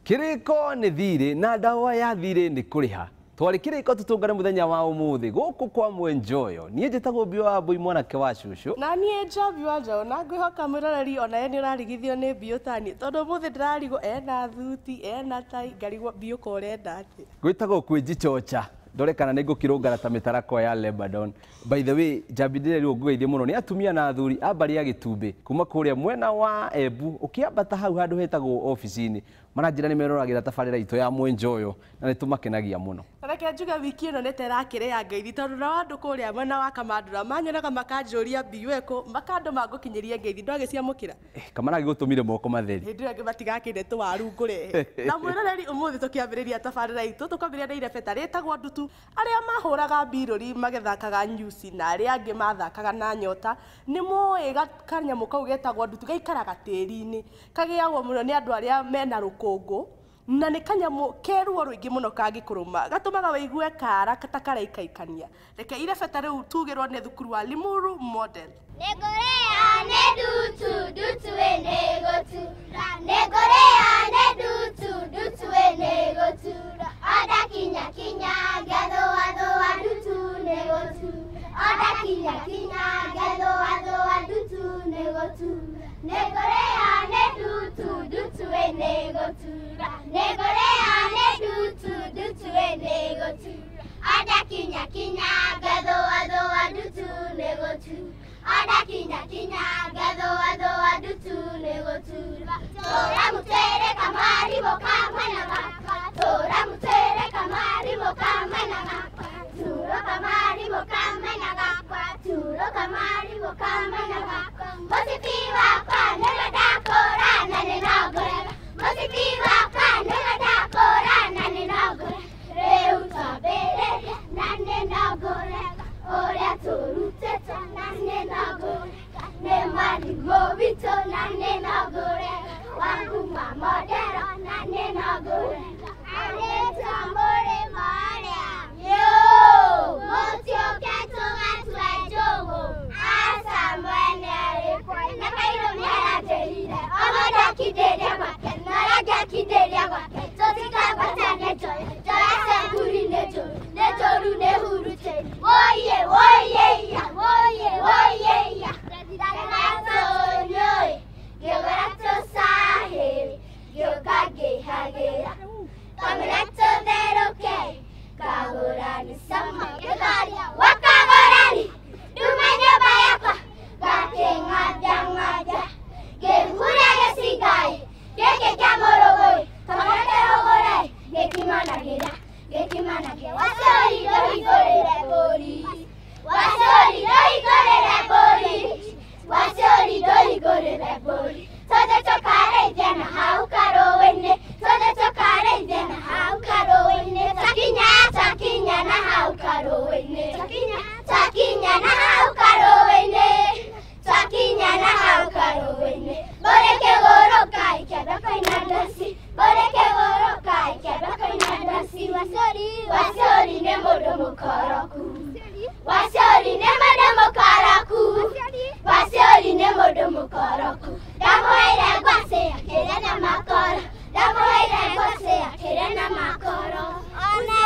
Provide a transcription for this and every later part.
Kiriko nĩ thirĩ na ndawa ya thirĩ nĩ kũrĩha. Twarĩ kiriko tũtũngane mũthenya wa ũmũthĩ gũkũ kwa Mwenjoyo. Niĩ njĩtagwo Mbio wa Mbũi mwanake wa cũcũ. Na niĩ Njobi wa Njaũ na ngwĩhoka mwĩroreri onaye nĩ ũrarigithio nĩ Mbio tani tondũ ũmũthĩ ndĩrarigwo ena thuti ena tai ngarigwo Mbio ko ũrenda atĩa. Gwĩtagwo kwĩnjichocha. Ndore kana nĩ ngũkĩrũngara ta mĩtarakwa ya Lebanon. By the way, Njambi ndĩrerirwo ngũgeithie mũno nĩ atumia na athuri a mbarĩ ya Gĩtumbĩ kuma kũrĩa mwena wa Embu ũkĩambata hau handũ hetagwo ofici-inĩ. Maranjĩra nĩ meroragĩra tabarĩra itũ ya Mwenjoyo na nĩ tũmakenagia mũno. Reke njuge wiki ĩno nĩ ta ĩrakĩrĩ ya ngeithi tondũ nao andũ kũrĩa mwena wa Kamandũra manyonaga makanjũria Mbiũ ĩkũ makandũ mangũkinyĩrie ngeithi ndwagĩciamũkĩra. Kamara gĩgũtũmire moko matheri. Hĩndĩ ĩyo ĩngĩ matigakĩire tũwaru ngũrehe. Na mwĩroreri ũmũthĩ tũkĩambĩrĩria tabarĩra itũ tũkwambĩrĩria na irebeta rĩtagwo ndutu arĩa mahũraga mbirũri magĩthakaga nyuci na arĩa angĩ mathakaga na nyota nĩ moĩ kanyamũ kau getagwo ndutu gaikaraga tĩri-inĩ kagĩagwo mũno nĩ andũ arĩa mena rũkũngũ na nĩ kanyamũ ke ruo rũingĩ mũno kangĩkũrũma gatũmaga wĩigue kara ta karaikaikania. Reke irebeta rĩu tugĩrwo nĩ thukuru wa Limuru Model. Nĩngũrĩa nĩ ndutu ndutu ĩnĩgũtura nĩngũrĩa nĩ ndutu ndutu ĩnĩgũtura onda kinya kinya ngethũa thũa ndutu nĩgũtura onda kinya kinya ngethũa thũa ndutu nĩgũtura nĩngũrĩa nĩ ndutu ndutu ĩnĩgũtura nĩngũrĩa nĩ ndutu ndutu ĩnĩgũtura onda kinya kinya ngethũa thũa ndutu nĩgũtura Ada kinya kinya ngethũa thũa ndutu nĩgũtura tũra mũtwĩre kamaribũ ka mwena wakwa tũra mũtwĩre kamaribũ ka mwena wakwa turo kamaribũ ka mwena wakwa turo kamaribũ ka mwena wakwa mũcibi wakwa nĩguo ndakũra na nĩnongorega mũcibi wakwa nĩguo ndakũra na nĩnongorega rĩu twambĩrĩria na nĩnongorega ũrĩa tũrutĩtwo na nĩnongorega nĩ mwarimũ witũ na nĩnongorega wa Modero na nĩnongorega arĩtwo mũrĩmo ũrĩa mũtiũke tũgatue njũgũ aca mwene arĩkwo na kairũ nĩaranjĩrire o mũndũ akindĩria gwake na ũrĩa ũngĩ akindĩria gwake tũtikagwatane njoya njoya cia thuri nĩ njũru nĩ njũru nĩ hurutĩri woiye woiye iya woiye woiye iya Ndatũnyũĩ ngĩgũra tũcahĩ ngĩũka ngĩhagĩra kamĩra tũtherũke ngagũra nĩ cama ngĩtharia wakagũrani nduma nyũmba yakwa ngakĩng'athia ng'athia ngĩhuria gĩcingai gĩkĩ kĩa mũrũgũi kamĩra kĩrũgũre ngĩkimanagĩra ngĩkimanagĩra wacori ndũhingũrĩre mbũri wacori ndũhingũrĩre mbũri wacori ndũhingũrĩre mbũri tũthiĩ tũkarĩithie na hau karũĩ-inĩ tũthiĩ tũkarĩithie na hau karũĩ-inĩ twakinya twakinya na hau karũĩ-inĩ twakinya twakinya na hau karũĩ-inĩ twakinya na hau karũĩ-inĩ mbũri ĩkĩgũrũka ĩkĩamba kũina ndaci mbũri ĩkĩgũrũka ĩkĩamba kũina ndaci wacori wacori nĩ mũndũ mũkoroku wacori nĩ mũndũ mũkoroku wacori nĩ mũndũ mũkoroku ndamũheire ngwacĩ akĩrĩa na makoro ndamũheire ngwacĩ akĩrĩa na makoro ona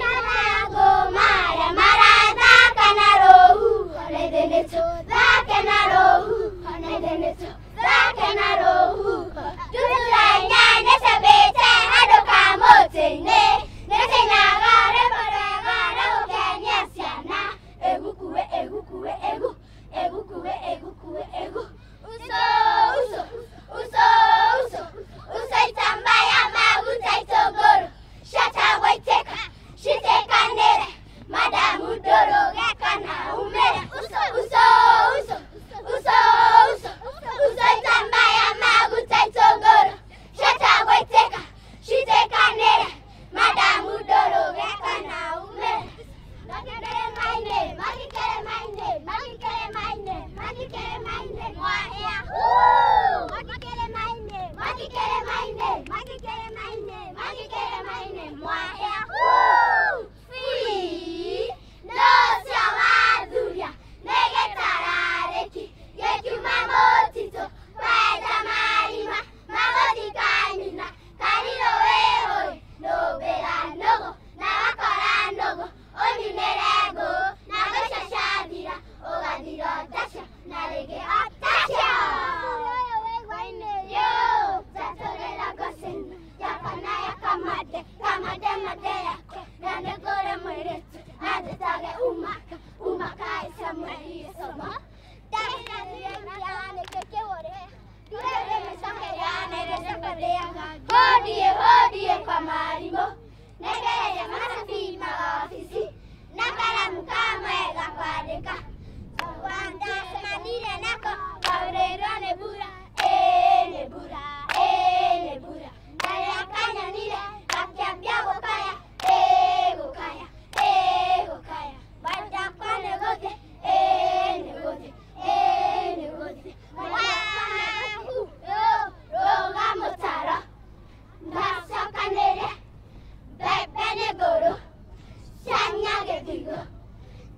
mathangũ marĩa marathaka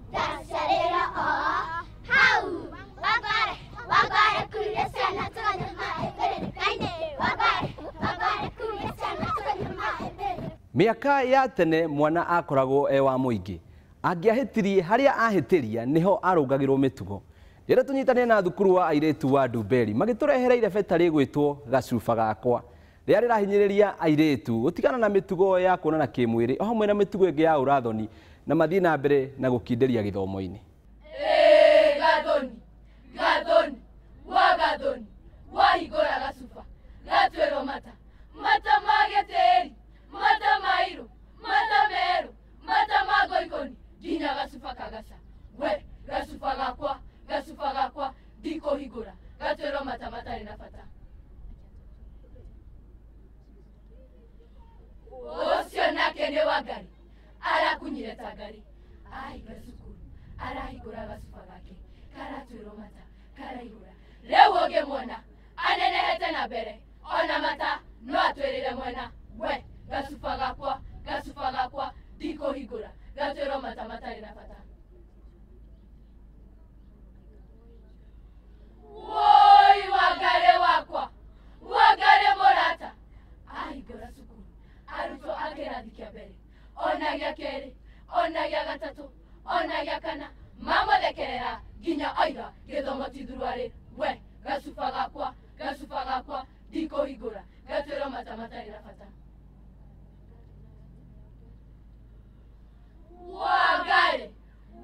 Ndaciarĩrwo o hau. Wangware, wangware kuire ciana tũkanyua maĩ mbĩrĩrĩka-inĩ. Wangware, wangware kuire ciana tũkanyua maĩ mbĩrĩrĩka. Mĩaka ya tene mwana akoragwo e wa mũingĩ. Angĩahĩtirie harĩa ahĩtĩria nĩho arũngagĩrwo mĩtugo. Rĩrĩa tũnyitanĩre na thukuru wa airĩtu wa Ndumberi magĩtũrehera irebeta rĩgwĩtwo gacuba gakwa rĩrĩa rĩrahinyĩrĩria airĩtu gũtigana na mĩtugo ya kuonana kĩmwĩrĩ o hamwe na mĩtugo ĩngĩ ya ũrathoni na mathiĩ na mbere na gũkindĩria gĩthomo-inĩ. Gathoni, gathoni, wa gathoni, wahingũra gacuba, gatuĩrwo mata, mata ma gĩtĩri, mata mairũ, mata merũ, mata ma ngoikoni, nginya gacuba kagaca. We, gacuba gakwa, gacuba gakwa, ndikũhingũra, gatuĩrwo mata matarĩ na bata. Ũcio nake nĩ Wangari, arakunyire ta ngari, ahinga cukuru, arahingũra gacuba gake, karatuĩrwo mata, karaihũra. Rĩu ũngĩmuona, anenehete na mbere, ona mata no atwĩrĩre mwena. We, gacuba gakwa, gacuba gakwa, ndikũhingũra, gatuĩrwo mata matarĩ na bata. Woi, Wangari wakwa, Wangari mũrata, ahingũra cukuru, arutwo a kĩrathi kĩa mbere, ona gĩa kerĩ, ona gĩa gatatũ, ona gĩa kana, mamũthekerera nginya oiga gĩthomo ti thuruarĩ. We, gacuba gakwa, gacuba gakwa, ndikũhingũra, gatuĩrwo mata matarĩ na bata. Wangari,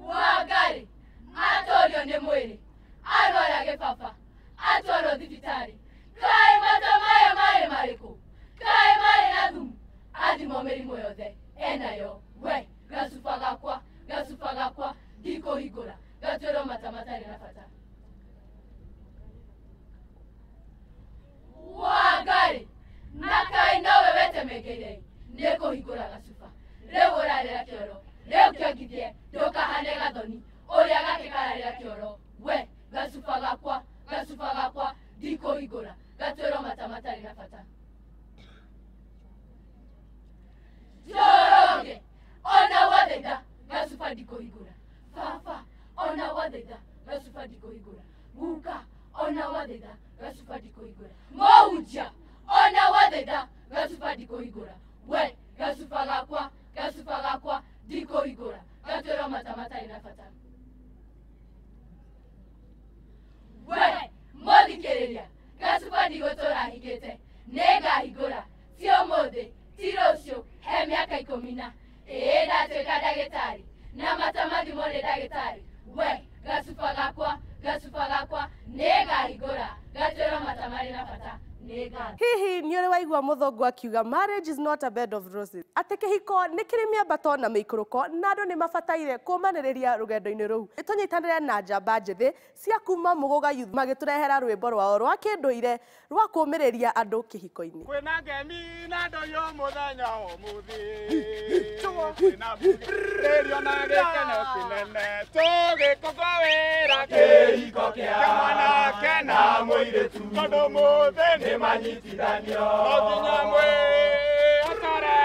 Wangari, atorio nĩ mwĩrĩ, arwara gĩbaba, atwarwo thibitarĩ. Kaĩ mata maya marĩ marĩkũ? Kaĩ marĩ na thumu? Athimwo mĩrimũ yothe enayo. We, gacuba gakwa, gacuba gakwa, ndikũhingũra, gatuĩrwo mata matarĩ na bata. Wangari, na kaĩ nowe wetemengeire nĩ kũhingũra gacuba. Rĩu ũrarĩra kĩoro, rĩu kĩongithie, ndũkahane gathoni, ũrĩa gake kararĩra kĩoro. We, gacuba gakwa, gacuba gakwa, ndikũhingũra, gatuĩrwo mata matarĩ na bata. Njoroge, ona wathaitha, gacuba ndikũhingũra. Baba, ona wathaitha, gacuba ndikũhingũra. Guka, ona wathaitha, gacuba ndikũhingũra. Mũhunjia, ona wathaitha, gacuba ndikũhingũra. We, gacuba gakwa, gacuba gakwa, ndikũhingũra, gatuĩrwo mata matarĩ na bata. We, mũthikĩrĩria, gacuba ndigũtũra hingĩte, nĩngahingũra, ti ũmũthĩ, ti rũciũ, he mĩaka ikũmi na. Ĩĩ ndatuĩka ndagĩtarĩ, na mata mathimwo nĩ ndagĩtarĩ. We, gacuba gakwa, gacuba gakwa, nĩngahingũra, gatuĩrwo mata marĩ na bata. Hihi nĩ ũrĩ waigua mũthũngũ akiuga marriage is not a bed of roses, atĩ kĩhiko nĩ kĩrĩ mĩambato na mĩikũrũko na andũ nĩ mabataire kũmanĩrĩria rũgendo-inĩ rũu. Tũnyitanĩre na njamba njĩthĩ cia kuma Mũgũga Youth magĩtũrehera rwĩmbo rwao rwa kĩndũire rwa kũũmĩrĩria andũ kĩhiko-inĩ. Kwĩna ngemi na ndũyũ mũthenya ũmũthĩ, kwĩna mbugĩrĩrio na gĩkeno kĩnene, tũgĩkũngũĩra kĩhiko kĩa mwanake na mũirĩtu, tondũ mũthĩ nĩ manyitithanio, no nginya mwĩhokore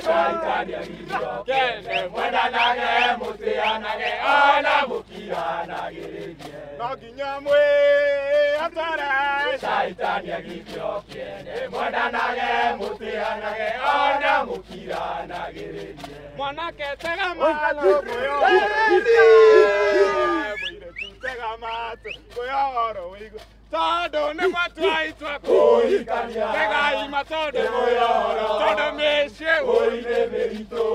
caitania githio kene, mwendanage mũtĩanage ona mũkiranagĩrĩrie, no nginya mwĩhokore caitania githio kene, mwendanage mũtĩanage ona mũkiranagĩrĩrie. Mwanake tega matũ mũirĩtu tega matũ ngũyoro wĩigue, tondũ nĩ matua itua kũhikania, tegai matondũ mwĩyoro, tondũ mĩciĩ ũinĩ mĩritũ,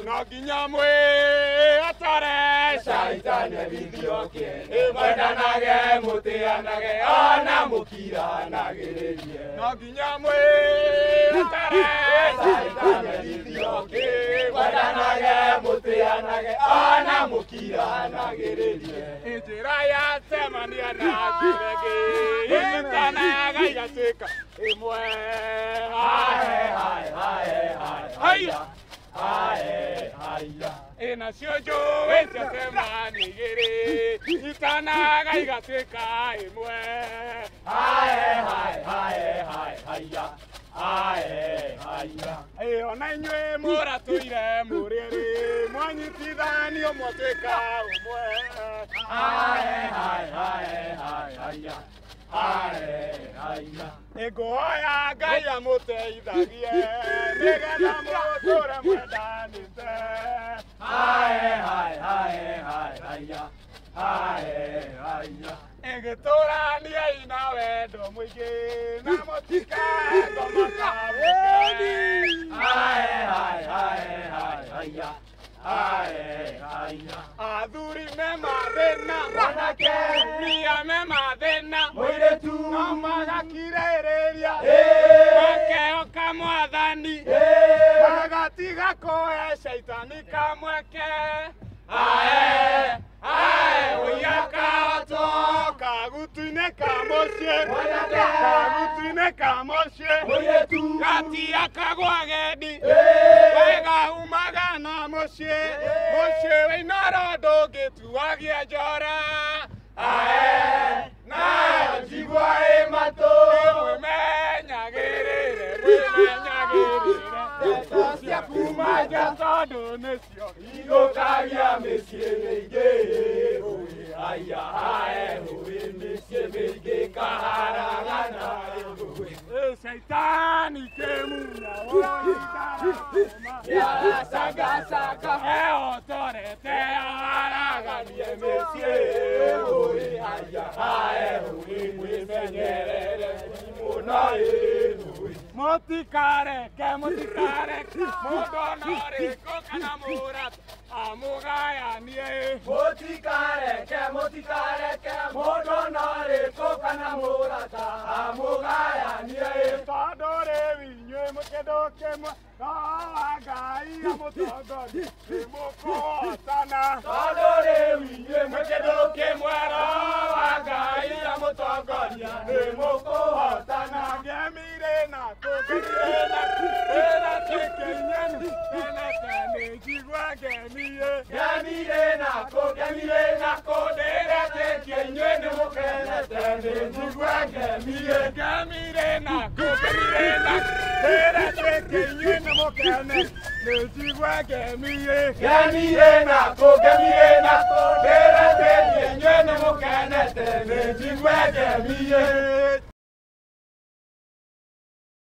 no nginya mwĩhatore caitania githio kĩene, mwendanage mũtĩanage ona mũkiranagĩrĩrie, no nginya mwĩhatore caitania githio kĩene, mwendanage mũtĩanage ona mũkiranagĩrĩrie. Njĩra ya cemania na njĩra ĩngĩ ĩnyitanaga igatuĩka ĩmwe. Hae, hae, hae, hae, haiya, hae, haiya. Nacio njũĩ ciacemania igĩrĩ nyitanaga igatuĩka ĩmwe. Hae, hae, hae, hae, haiya. Ae haya ona inyuĩ mũratũire mũrĩrĩ mwanyitithanio mwatuĩka ũmwe. Ae haya haya ae haya ĩngũhoya Ngai amũteithagie nĩgetha mũtũre mwendanĩte. Ae haya haya ae haya ĩgĩtũraniai na wendo mũingĩ na mũtikae ngoma kamũke. Ae haya haya ae haya athuri me mathĩna anake mia me mathĩna mũirĩtu no magakirĩrĩria makehoka mwathani magatiga kũhe caitani kamweke. Ae ae ũyakaotwo kagutu-inĩ ka mũciĩ kagutu-inĩ ka mũciĩ mũirĩtu gatiakagwo agendi wega umaga na mũciĩ mũciĩ wĩinoro ndũngĩtuagia njora. Ae nayo njigua ĩ matũ mwĩmenyagĩrĩre mwĩmenyagĩrĩre ndeto cia kuma nja tondũ nĩcio ithũkagia mĩciĩ mĩingĩ. Aya ae ũĩ mĩciĩ mĩingĩ kaharagana Shaitani kĩmunya yaracangacaga ehotorete aharaganie mĩciĩ. Ũĩ aya ae ũĩ mwĩmenyerere mũno ĩ mũtikareke mũtikareke mũndũ ona ũrĩkũ kana mũrata amũgayanie. Mũtikareke mũtikareke mũndũ ona ũrĩkũ kana mũrata amũgayanie. Tondũ rĩu inyuĩ mwĩ kĩndũ kĩmwe Roho wa Ngai amũtongorie nĩmũkũhotana. Tondũ rĩu inyuĩ mwĩ kĩndũ kĩmwe Roho wa Ngai amũtongoria nĩmũkũhotana. Ngemire na kũngemire na kwĩra kĩkenyeni kenete nĩ njigua ngemiĩ. Ngemire na kũngemire na kũndĩretĩtie inyuĩ nĩmũkenete nĩ njigua ngemiĩ. Ngemire na kũngemire na kwĩretĩtie inyuĩ nĩmũkenete nĩ njigua ngemiĩ. Ngemire na kũngemire na kũndĩretĩtie inyuĩ nĩmũkenete nĩ njigua ngemiĩ.